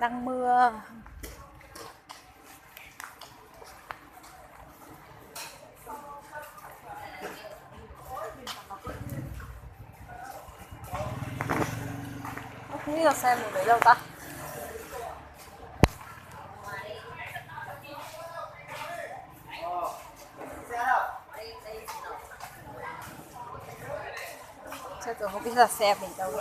Đang mưa. Không biết là xe mình đuổi đâu ta. Xe tôi không biết là xe mình đâu.